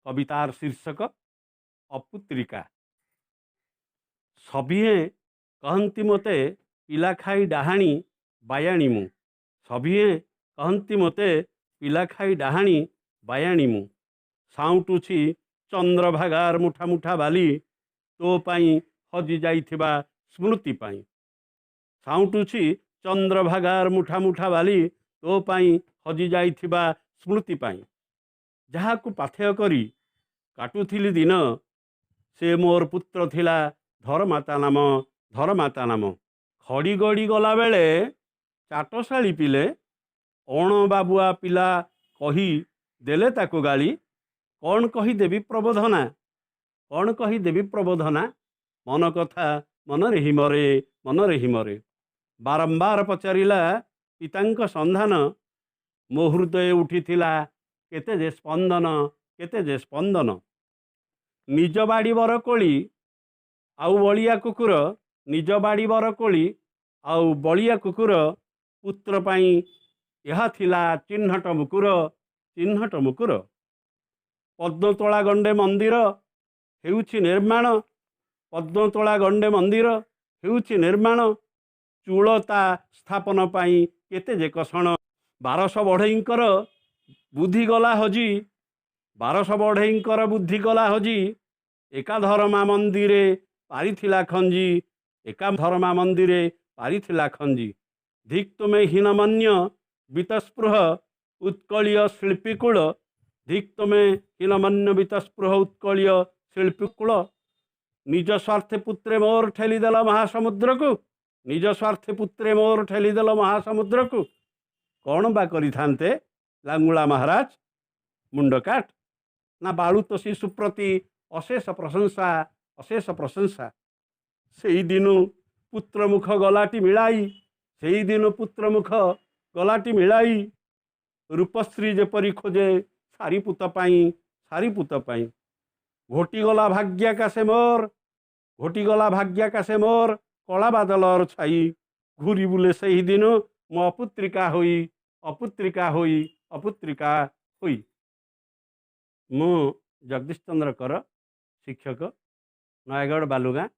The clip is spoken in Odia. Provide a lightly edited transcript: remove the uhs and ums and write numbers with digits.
କବିତାର ଶୀର୍ଷକ ଅପୁତ୍ରିକା। ସଭିଏଁ କହନ୍ତି ମୋତେ ପିଲା ଖାଇ ଡାହାଣୀ ବାୟାଣୀ ମୁଁ। ସଭିଏଁ କହନ୍ତି ମୋତେ ପିଲା ଖାଇ ଡାହାଣୀ ବାୟାଣୀ ମୁଁ। ସାଉଁଟୁଛି ଚନ୍ଦ୍ରଭାଗାର ମୁଠା ମୁଠା ବାଲି ତୋ ପାଇଁ ହଜି ଯାଇଥିବା ସ୍ମୃତି ପାଇଁ। ସାଉଁଟୁଛି ଚନ୍ଦ୍ରଭାଗାର ମୁଠା ମୁଠା ବାଲି ତୋ ପାଇଁ ହଜି ଯାଇଥିବା ସ୍ମୃତି ପାଇଁ। ଯାହାକୁ ପାଥେୟ କରି କାଟୁଥିଲି ଦିନ, ସେ ମୋର ପୁତ୍ର ଥିଲା ଧରମାତା ନାମ, ଧରମାତା ନାମ। ଖଡ଼ି ଗଡ଼ି ଗଲାବେଳେ ଚାଟଶାଳୀ ପିଲେ ଅଣବାବୁଆ ପିଲା କହି ଦେଲେ ତାକୁ ଗାଳି। କ'ଣ କହିଦେବି ପ୍ରବୋଧନା, କ'ଣ କହିଦେବି ପ୍ରବୋଧନା, ମନ କଥା ମନରେ ହିଁ ମରେ, ମନରେ ହିଁ ମରେ। ବାରମ୍ବାର ପଚାରିଲା ପିତାଙ୍କ ସନ୍ଧାନ, ମୋ ହୃଦୟ ଉଠିଥିଲା କେତେ ଯେ ସ୍ପନ୍ଦନ, କେତେ ଯେ ସ୍ପନ୍ଦନ। ନିଜ ବାଡ଼ି ବରକୋଳି ଆଉ ବଳିଆ କୁକୁର, ନିଜ ବାଡ଼ି ବରକୋଳି ଆଉ ବଳିଆ କୁକୁର, ପୁତ୍ର ପାଇଁ ଏହା ଥିଲା ଚିହ୍ନଟ ମୁକୁର, ଚିହ୍ନଟ ମୁକୁର। ପଦ୍ମତୋଳା ଗଣ୍ଡେ ମନ୍ଦିର ହେଉଛି ନିର୍ମାଣ, ପଦ୍ମତୋଳା ଗଣ୍ଡେ ମନ୍ଦିର ହେଉଛି ନିର୍ମାଣ, ଚୂଳ ତା ସ୍ଥାପନ ପାଇଁ କେତେ ଯେ କଷଣ। 1200 ବଢ଼େଇଙ୍କର ବୁଦ୍ଧି ଗଲା ହଜି, 1200 ବଢ଼େଇଙ୍କର ବୁଦ୍ଧି ଗଲା ହଜି, ଏକା ଧରମା ମନ୍ଦିରେ ପାରିଥିଲା ଖଞ୍ଜି, ଏକା ଧରମା ମନ୍ଦିରେ ପାରିଥିଲା ଖଞ୍ଜି। ଧିକ୍ ତୁମେ ହୀନମନ୍ୟ ବିତସ୍ପୃହ ଉତ୍କଳୀୟ ଶିଳ୍ପୀକୂଳ, ଧିକ୍ ତୁମେ ହୀନମନ୍ୟ ବିତସ୍ପୃହ ଉତ୍କଳୀୟ ଶିଳ୍ପୀକୂଳ। ନିଜ ସ୍ୱାର୍ଥେ ପୁତ୍ରେ ମୋର ଠେଲିଦେଲ ମହାସମୁଦ୍ରକୁ, ନିଜ ସ୍ୱାର୍ଥେ ପୁତ୍ରେ ମୋର ଠେଲିଦେଲ ମହାସମୁଦ୍ରକୁ। କ'ଣ ବା କରିଥାନ୍ତେ ଲାଙ୍ଗୁଳା ମହାରାଜ, ମୁଣ୍ଡ କାଟ ନା ବାଳୁତ ଶିଶୁ ପ୍ରତି ଅଶେଷ ପ୍ରଶଂସା, ଅଶେଷ ପ୍ରଶଂସା। ସେଇଦିନୁ ପୁତ୍ରମୁଖ ଗଲାଟି ମିଳାଇ, ସେଇଦିନୁ ପୁତ୍ରମୁଖ ଗଲାଟି ମିଳାଇ, ରୂପଶ୍ରୀ ଯେପରି ଖୋଜେ ସାରିପୁତ ପାଇଁ, ସାରିପୁତ ପାଇଁ। ଘୋଟିଗଲା ଭାଗ୍ୟାକାଶେ ମୋର, ଘୋଟିଗଲା ଭାଗ୍ୟାକାଶେ ମୋର କଳା ବାଦଲର ଛାଇ, ଘୁରି ବୁଲେ ସେହିଦିନୁ ମୁଁ ଅପୁତ୍ରିକା ହୋଇ, ଅପୁତ୍ରିକା ହୋଇ, ଅପୁତ୍ରିକା ହୋଇ। ମୁଁ ଜଗଦୀଶ ଚନ୍ଦ୍ର କର, ଶିକ୍ଷକ, ନୟାଗଡ଼ ବାଲୁଗାଁ।